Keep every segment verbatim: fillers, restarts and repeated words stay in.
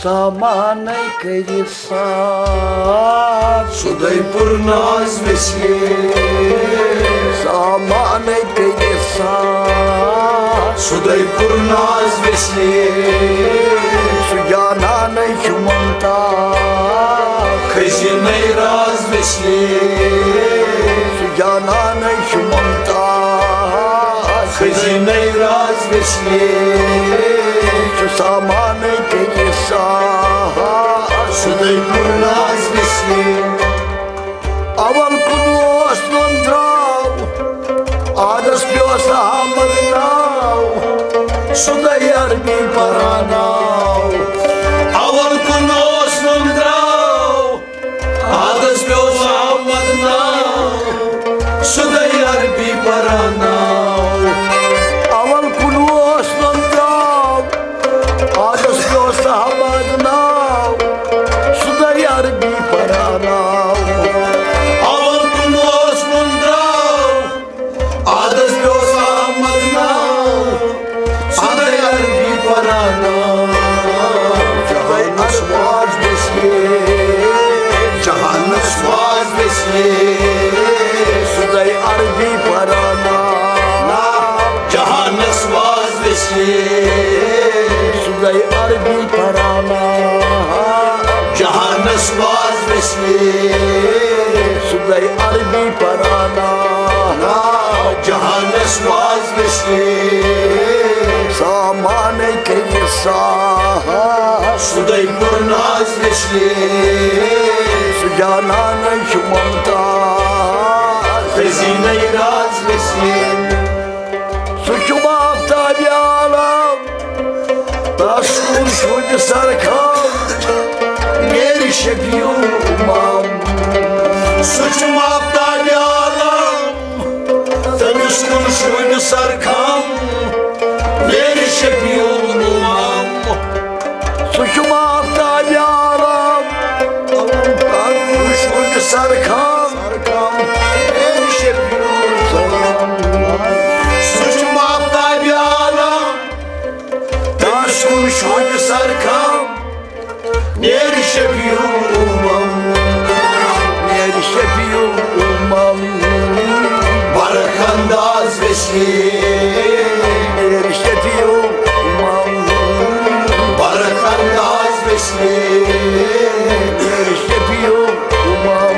سامانے کٔرِتھ ساز۔ سُدے پُرناز ویسے۔ سامانے کٔرِتھ ساز۔ سُدے پُرناز ویسے۔ سُہ جانانے چھُ ممتاز۔ کھٔسہِ نَے راز ویسے۔ سُہ جانانے چھُ ممتاز۔ کھٔسہِ نَے راز ویسے۔ چھُ سامانے کٔرِتھ ساز۔ سُدے پُرناز ویسے۔ اول کُن اوس نُن درٛاو، عادس پیوس احمد ناو، سُدے عربی پران آو۔ اول کُن اوس نُن درٛاو، عادس پیوس احمد ناو، سُدے عربی پران آو۔ اول کُن اوس نُن درٛاو، عادس پیوس احمد ناو، سُدے عربی پران آو۔ اول کُن اوس نُن درٛاو، عادس پیوس احمد ناو، سُدے عربی پران آو۔ جہانس واز ویسے۔ جہانس واز ویسے۔ سُدے عربی پران آو۔ جہانس واز ویسے۔ سُدے عربی پران آو۔ جہانس واز ویسے۔ سُدے عربی پران آو۔ جہانس واز ویسے۔ سامانے کٔرِتھ ساز۔ سُدے پُرناز ویسے۔ سُہ جانانے چھُ ممتاز۔ کھٔسہِ نَے راز ویسے۔ سُہ چھُ مافتابِ عالم، تس کُن شوٗبہِ سرخم، میرِ شفیع الامم۔ سُہ چھُ مافتابِ عالم، تٔمِس کُن شوٗبہِ سرخم، میرِ شفیع الامم۔ سُہ چھُ مافتابِ عالم، تٔمِس کُن شوٗبہِ سرخم، میرِ شفیع الامم۔ سُہ چھُ مافتابِ عالم، تٔمِس کُن شوٗبہِ سرخم، میرِ شفیع الامم۔ میرِ شفیع الامم۔ برق انداز ویسے۔ میرِ شفیع الامم۔ برق انداز ویسے۔ میرِ شفیع الامم۔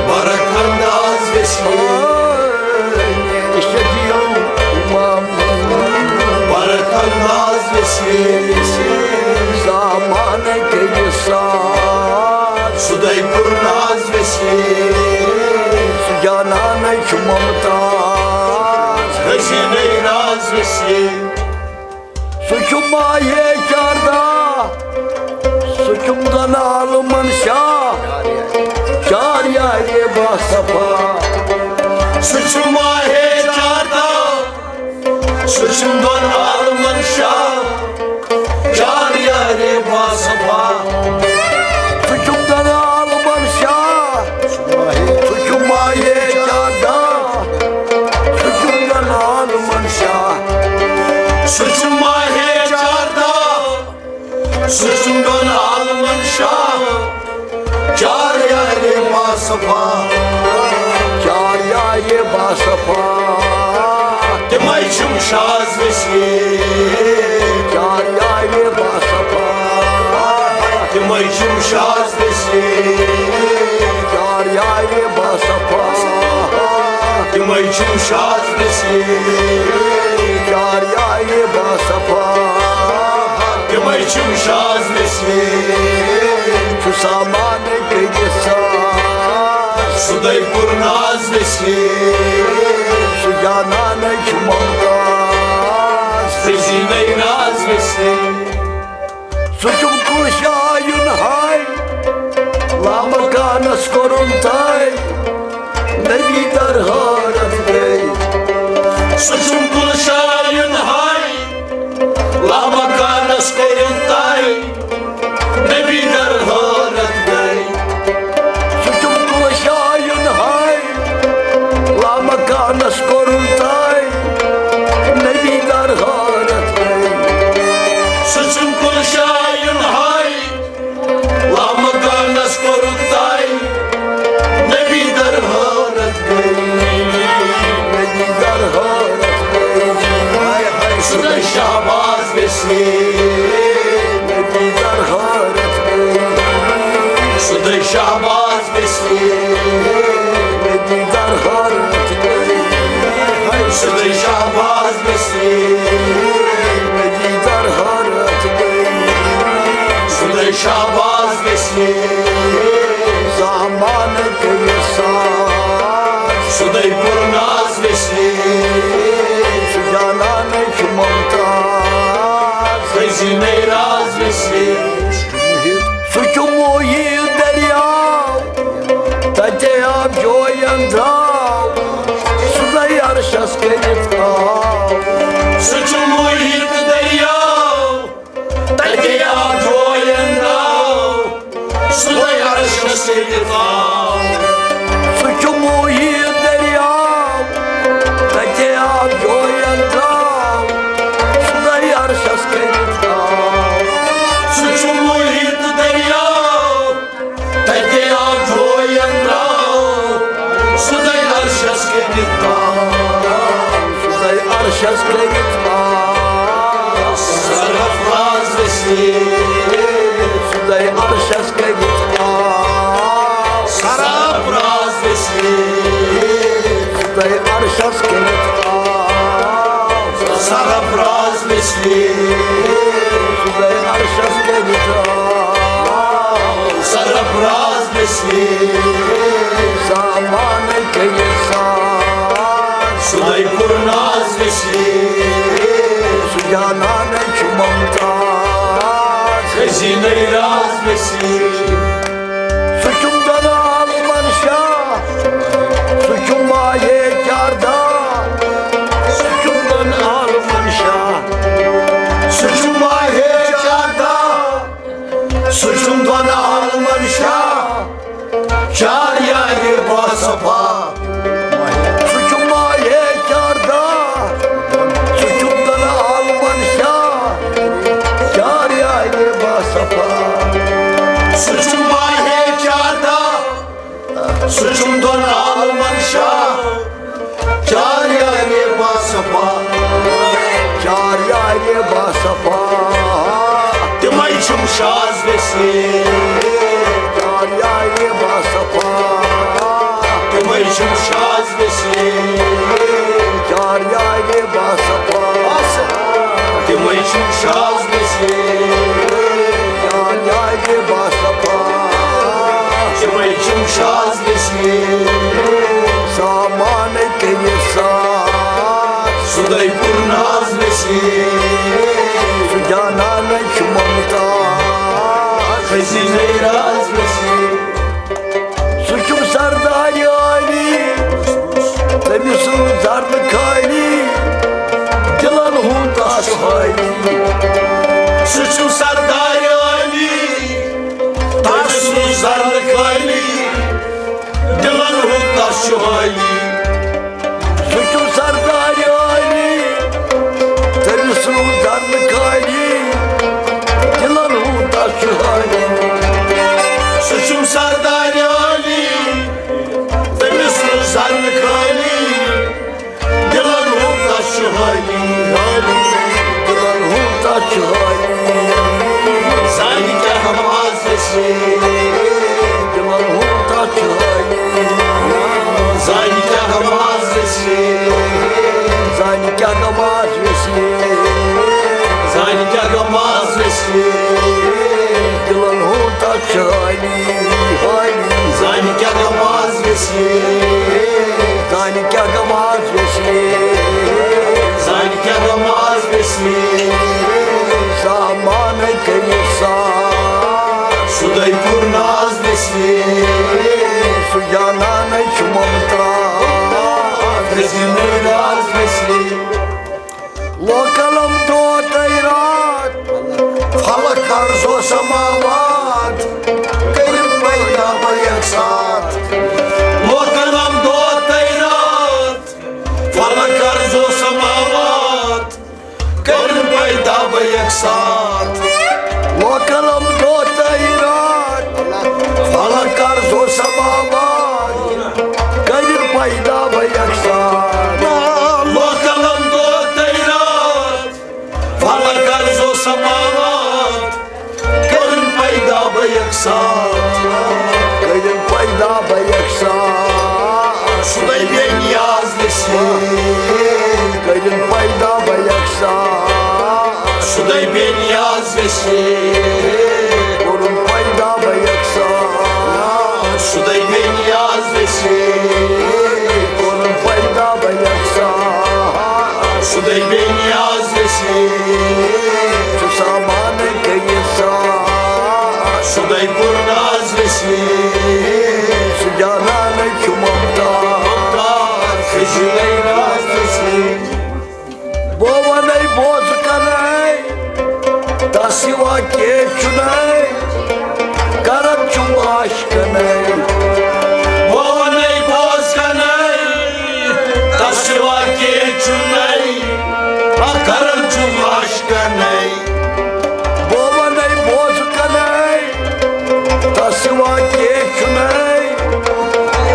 برق انداز ویسے۔ میرِ شفیع الامم۔ برق انداز ویسے۔ سامانے کٔرِتھ ساز۔ سُدے پُرناز ویسے۔ سُہ جانانے چھُ ممتاز۔ کھٔسہِ نَے راز ویسے۔ سُہ چھُ ماہِ چاردہ، سُہ چھُم دۄن عالمن شاہ، چار یارِ باصفا۔ سُہ چھُ ماہِ چاردہ، سُہ چھُم دۄن عالمن شاہ، چار یارِ باصفا۔ سُہ چھُم دۄن عالمن شاہ، سُہ چھُ ماہِ چاردہ، سُہ چھُم دۄن عالمن شاہ۔ سُہ چھُ ماہِ چاردہ، سُہ چھُم دۄن عالمن شاہ، چار یارِ باصفا۔ چار یارِ باصفا۔ تِمے چھِم شاز ویسے۔ چار یارِ باصفا۔ تِمے چھِم شاز ویسے۔ چار یارِ باصفا۔ تِمے چھِم شاز ویسے۔ چار یارِ باصفا۔ تِمے چھِم شاز ویسے۔ چھُ سامانے کٔرِتھ ساز۔ سُدے پُرناز ویسے۔ سُہ جانانے چھُ ممتاز۔ کھٔسہِ نَے راز ویسے۔ سُہ چھُم کُل شایُن ہاے، لامکانس کوٚرُن تاے، نبی در حٲرت گٔے۔ سُہ چھُم کُل شایُن ہاے، لامکانس کوٚرُن تاے، نبی در حٲرت گٔے۔ سُہ چھُم کُل شایُن ہاے، لامکانس کوٚرُن تاے، نبی در حٲرت گٔے۔ سُہ چھُم کُل شایُن مےٚ دیٖدار حٲرتھ گٔے۔ سُہ دٔے شہباز ویسے۔ مےٚ دیٖدار حٲرتھ گٔے۔ سُہ دٔے شہباز ویسے۔ مےٚ دیٖدار حٲرتھ گٔے۔ سُہ دٔے شہباز ویسے۔ زامانہٕ کٔرِتھ ساز۔ سُہ دٔے پُرناز ویسے۔ سُہ جانانَے چھُ ممتاز۔ خزینَے راز ویسے۔ سُہ چھُ محیط دٔریاو، تَتے آب جویَن درٛاو۔ سُہ دَے عرشَس کٔرِتھ آو۔ سُہ چھُ محیط دٔریاو، تَتے آب جویَن درٛاو۔ سُہ دَے عرشَس کٔرِتھ آو۔ سُہ چھُ محیط دٔریاو، تَتے آب جویَن درٛاو۔ سُہ دَے عرشَس کٔرِتھ آو۔ سُہ چھُ محیط دٔریاو، تَتے آو جویَن درٛاو۔ سُہ دَے عرشَس کٔرِتھ آو۔ سُہ دَے عرشَس کٔرِتھ آو۔ سرفراز ویسے۔ سُہ دَے عرشَس کٔرِتھ آو۔ سرفراز ویسے۔ سُہ دَے عرشَس کٔرِتھ آو۔ سرفراز ویسے۔ سُہ دَے عرشَس کٔرِتھ آو۔ سرفراز ویسے۔ زامانَے کٔرِتھ ساز۔ سُہ دَے پُرناز ویسے۔ سُہ جانانَے چھُ ممتاز۔ خزینَے راز ویسے۔ سُہ چھُم دۄنہٕ عالمَن شاہ، سُہ چھُم ماہے چارداہ۔ سُہ چھُم دۄنہٕ عالمَن شاہ، سُہ چھُم ماہے چارداہ۔ سُہ چھُم دۄنہٕ عالمَن شاہ، چار یارِ باصفا۔ سُہ چھُم ماہے چارداہ، سُہ چھُم دۄنہٕ عالمَن شاہ، چار یارِ باصفا۔ سُہ چھُم ماہے چارداہ، سُہ چھُم دۄنہٕ عالمَن شاہ، چار یارِ باصفا۔ چار یارِ باصفا۔ تِمَے چھِم شاز ویسے۔ چار یارِ باصفا۔ تِمَے چھِم شاز ویسے۔ چار یارِ باصفا۔ تِمَے چھِم شاز ویسے۔ چار یارِ باصفا۔ تِمَے چھِم شاز ویسے۔ زامانَے کٔرِتھ ساز۔ سُہ دَے پُرناز ویسے۔ سُہ جانانَے چھُ ممتاز۔ خزینَے راز ویسے۔ سُہ چھُم سردارِ عٲلی، تٔمِس سُنٛد زَرنہٕ خٲلی، دِلَن ہُنٛد تَس چھُ حٲلی۔ سُہ چھُم سردارِ عٲلی، تَس سُنٛد زَرنہٕ خٲلی، دِلَن ہُنٛد تَس چھُ حٲلی۔ سُہ چھُم سردارِ عٲلی، تٔمِس سُنٛد زَرنہٕ خٲلی، دِلَن ہُنٛد تَس چھُ حٲلی۔ سُہ چھُم سردارِ عٲلی، تٔمِس سُنٛد زَرنہٕ خٲلی، دِلَن ہُنٛد تَس چھُ حٲلی، حٲلی، دِلَن ہُنٛد تَس چھُ حٲلی۔ زانہِ کیٛاہ نماز گژھِ، دِلَن ہُنٛد تَس چھُ حٲلی۔ زانہِ کیٛاہ نماز گژھِ، زانہِ کیٛاہ نماز گژھِ، زانہِ کیٛاہ نماز گژھِ، دِلَن ہُنٛد تَس چھُ حٲلی، حٲلی۔ زانہِ کیٛاہ نماز گژھِ، زانہِ کیٛاہ نماز ویسے، زانہِ کیٛاہ نماز ویسے۔ زامانَے کٔرِتھ ساز۔ سُہ دَے پُرناز ویسے۔ سُہ جانانَے چھُ ممتاز۔ خزینَے راز ویسے۔ لوکلم دود رات، فلک ارض و سماوات، کٔرِم پیدا بیک ساتھ۔ لوکلم دود رات، فلک ارض و سماوات، کٔرِم پیدا بیک ساتھ۔ لوکلم دود رات، فلک ارض و سماوات، کٔرِم پیدا بیک ساتھ۔ لوکلم دود رات، فلک ارض و کٔرِن پیدا بہ یکساں۔ سُدے بے نیاز وسیع۔ کٔرِن پیدا بہ یکساں۔ سُدے بے نیاز وسیع۔ کوٚرُن پیدا بہ یکساں۔ سُدے بے نیاز وسیع۔ کوٚرُن پیدا بہ یکساں۔ سُدے بے نیاز وسیع۔ چھُ سامانَے کٔرِتھ ساز۔ سُدے پُر ناز وسیع۔ سُہ جانانَے چھُ ممتاز۔ ممتاز کھٔسِنَے راز وسیع۔ بہٕ وَنَے بوز کَنَے، تَس سِوا کینٛہہ چھُنَے، کرم چھُم عاشقَنَے۔ بہٕ وَنَے بوز کَنَے، تَس سِوا کینٛہہ چھُنَے، آ کرم چھُم عاشقَنَے۔ بہٕ وَنَے بوز کَنَے، تَس سِوا کینٛہہ چھُنَے،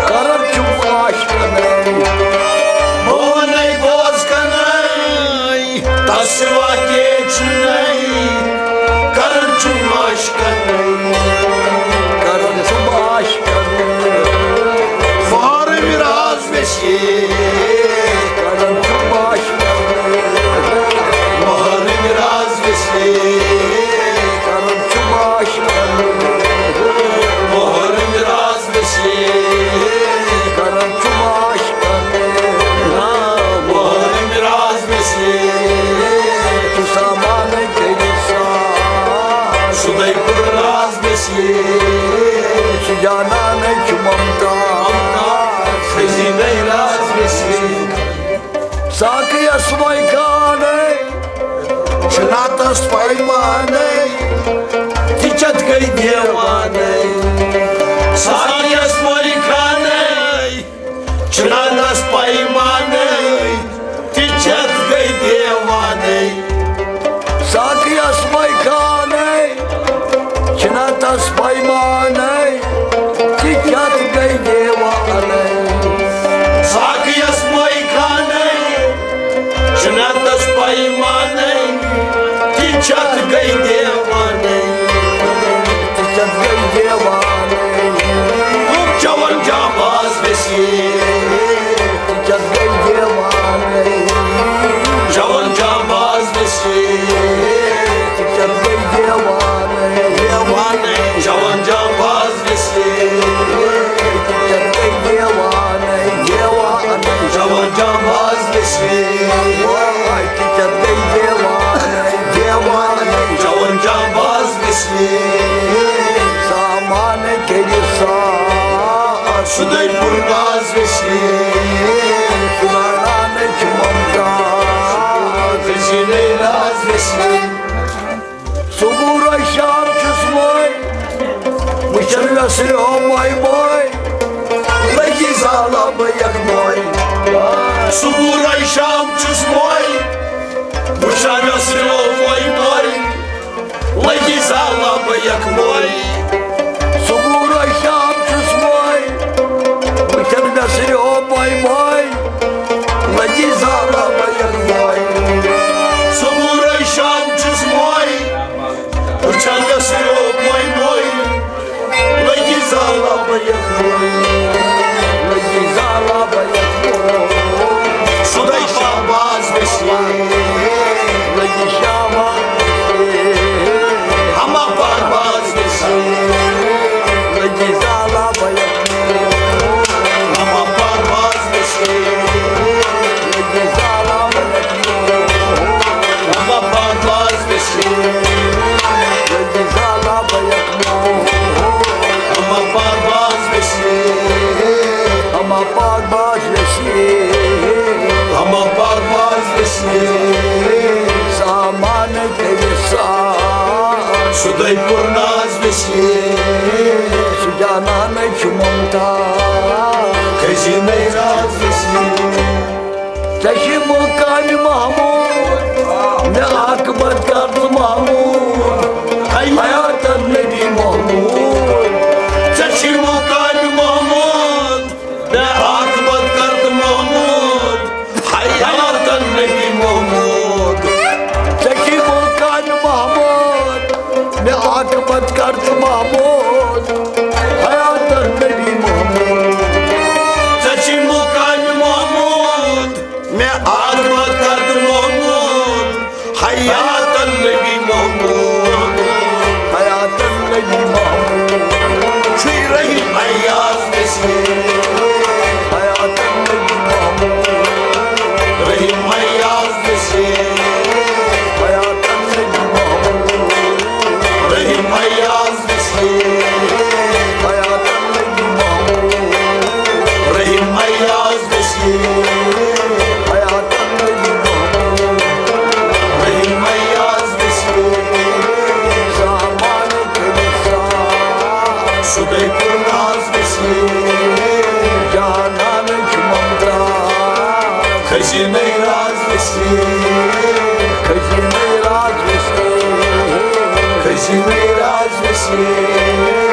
کرم چھُم عاشقَنَے۔ بہٕ وَنَے بوز کَنَے، تَس سِوا کینٛہہ چھُنَے، کرم چھُم عاشقَنَے۔ کرم چھُم عاشقَنَے۔ فارم راز وسیع۔ کرم چھُم عاشقَنَے۔ محرم راز وسیع۔ کرم چھُم عاشقَنَے۔ محرم راز وسیع۔ کرم چھُم عاشقَنَے۔ محرم راز وسیع۔ چھُ سامانَے کٔرِتھ ساز۔ سُدے پُر راز وسیع۔ سُہ جانانَے چھُ ممتاز۔ ممتاز کھٔسِنَے راز وسیع۔ ساقیَس وۄنۍ کانَے، چھُنہ تَس پیمانَے، تہِ چَتھ گٔے دیوانَے۔ ساقیَس وۄنۍ کانَے، چھُنہ تَس پیمانَے، تہِ چَتھ گٔے دیوانَے۔ ساقیَس وۄنۍ کانَے، چھُنہ تَس پیمانَے، تہِ چَتھ گٔے دیوانَے۔ ساقیَس وۄنۍ کانَے، چھُنہ تَس پیمانَے، تہِ چَتھ گٔے دیوانَے۔ تہِ چَتھ گٔے دیوانَے۔ چٮ۪وان جانباز وسیع۔ تہِ چَتھ گٔے دیوانَے۔ چٮ۪وان جانباز وسیع۔ تہِ چَتھ گٔے دیوانَے۔ دیوانَے۔ چٮ۪وان جانباز وسیع۔ تہِ چَتھ گٔے دیوانَے۔ دیوانَے۔ چٮ۪وان جانباز وسیع۔ واے، تہِ چَتھ گٔے دیوانَے۔ دیوانَے۔ چٮ۪وان جانباز وسیع۔ سامانَے کٔرِتھ ساز۔ سُدے پُر ناز وسیع۔ سُہ جانانَے چھُ ممتاز۔ کھٔسِنَے راز وسیع۔ صبح روٚز شام چھُس وۄنۍ وٕچھان مےٚ سُہ ہیوٚو مۄے مۄے۔ لٔگی زالان بہٕ یَکھ مۄے۔ صبح روٚز شام چھُس وۄنۍ وٕچھان مےٚ سُہ ہیوٚو مۄے مۄے۔ لٔگی زالان بہٕ یَکھ مۄے۔ صبح روٚز شام چھُس وۄنۍ وٕچھان مےٚ سُہ ہیوٚو مۄے مۄے۔ لٔگی زالان بہٕ یَکھ مۄے۔ صبح روٚز شام چھُس وۄنۍ وٕچھان مےٚ سُہ ہیوٚو مۄے مۄے۔ لٔگی زالان بہٕ یَکھ مۄے۔ لٔگی زالان بہٕ یَکھ مۄے۔ سُدے شاہباز وسیع۔ لٔگی شاہباز وسیع۔ ہما پرواز وسیع۔ لٔگی زالان بہٕ یَکھ مۄے۔ ہما پرواز وسیع۔ لٔگی زالان بہٕ یَکھ مۄے۔ ہما پرواز وسیع۔ لٔگی زالان بہٕ یَکھ مۄے۔ ہما پرواز وسیع۔ ہما پرواز وسیع۔ ہما پرواز وسیع۔ سامانَے کٔرِتھ ساز۔ سُدے پُر ناز وسیع۔ سُہ جانانَے چھُ ممتاز۔ کھٔسِنَے راز وسیع۔ ژےٚ چھُے مقامِ محمود، مےٚ عاقبت کر ژٕ محمود، حیاتن نبی محمود۔ ژےٚ چھُے مقامِ محمود، مےٚ عاقبت کر ژٕ محمود، حیاتن نبی محمود۔ ژےٚ چھُے مقامِ محمود، مےٚ عاقبت کر ژٕ محمود۔ حیاتن نبی محمود، حیاتن نبی محمود، چھُے رحیم ایاز وسیع۔ حیاتن نبی محمود، رحیم ایاز وسیع۔ حیاتن نبی محمود، رحیم ایاز وسیع۔ حیاتن نبی محمود، رحیم ایاز وسیع۔ حیاتن نبی محمود، رحیم ایاز وسیع۔ زمانٕکۍ وسیع، سُہ گٔے پُرناز وسیع۔ جانانٕکۍ ممتاز، کھٔسی نٔے راز وسیع۔ کھٔسی نٔے راز وسیع۔ کھٔسی نٔے راز وسیع۔